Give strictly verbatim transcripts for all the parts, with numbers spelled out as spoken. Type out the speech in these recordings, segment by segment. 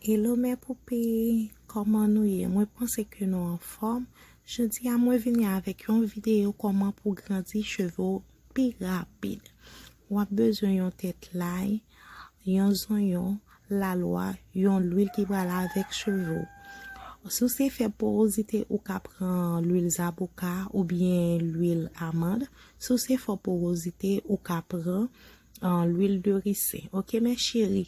Hello mè poupi, kòman nou ye? Mwen panse ke nou anfòm. Jodi a mwen vini avèk yon videyo kòman pou grandi cheve w pi rapid. W ap bezwen yon tèt lay, yon zonyon, lalwa, yon lwil ki pral avèk cheve w. Si w se fè porozite, ou ka pran lwil zaboka oubyen lwil amann. Si w se fò porozite, ou ka pran lwil de risen. Oke mè cheri.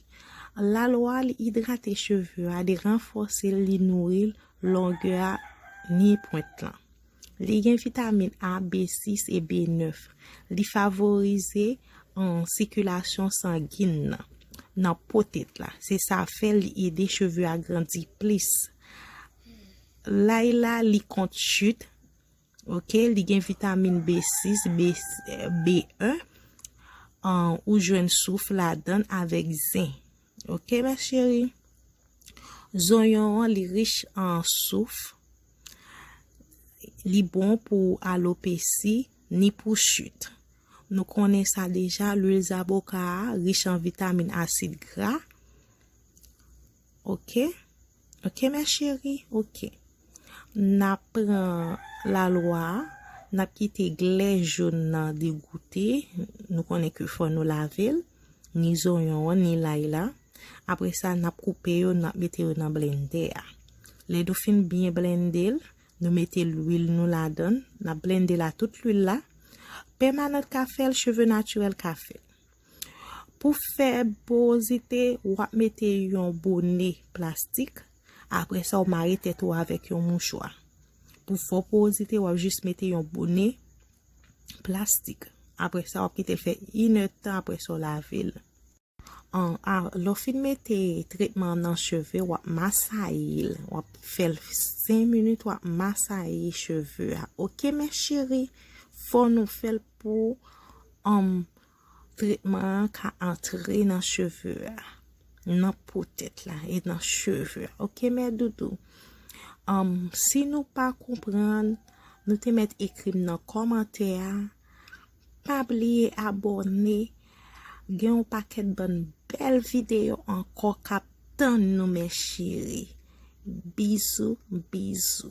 Lalwa li idrate cheve a, li ranfòse l, li nouri l, longè a, ni pwent lan. Li gen vitamin A, B sis e B nèf. Li favorize sikilasyon sangin nan nan po tèt la. Se sa fè li ede cheve a grandi plis. Lay la li kont chit. Oke, li gen vitamin B sis, B, B en. Ou jwenn souf ladan l avèk zen. Oke mè cheri. Zonyon an li rich an souf. Li bon pou alopesi ni pou chit. Nou konnen sa deja, lwil zaboka a rich an vitamin, asid gra. Oke. Oke mè cheri, oke. N ap pran lalwa a, n ap kite glè jòn nan degoute. Nou konnen ke fò nou lave l, ni zonyon an, ni lay la. Apre sa, n ap koupe yo, n ap mete yo nan blendè a. Lè nou fin byen blende l, nou mete lwil nou ladan l, n ap blende l a tout lwil la. Pèmanant ka fè l, cheve natirèl ka fè l. Pou fè porozite, w ap mete yon bone plastik. Apre sa, w mare tèt ou avèk yon mouchwa. Pou fè porozite, w ap jis mete yon bone plastik. Apre sa, w ap kite l fè inèdtan, apre sa, w lave l. An, a, lè w fin mete tretman nan cheve, w ap masaye l. W ap fè l senk minit, w ap masaye cheve a. Oke, mè cheri, fò nou fè l pou, um, tretman an ka antre nan cheve a, nan po tèt la e nan cheve a. Oke, mè doudou. Um, si nou pa konprann, nou te mèt ekri m nan kòmantè a. Pa bliye abòne. Gen yon pakèt bann bèl videyo ankò k ap tann nou, mè cheri. Bizou, bizou.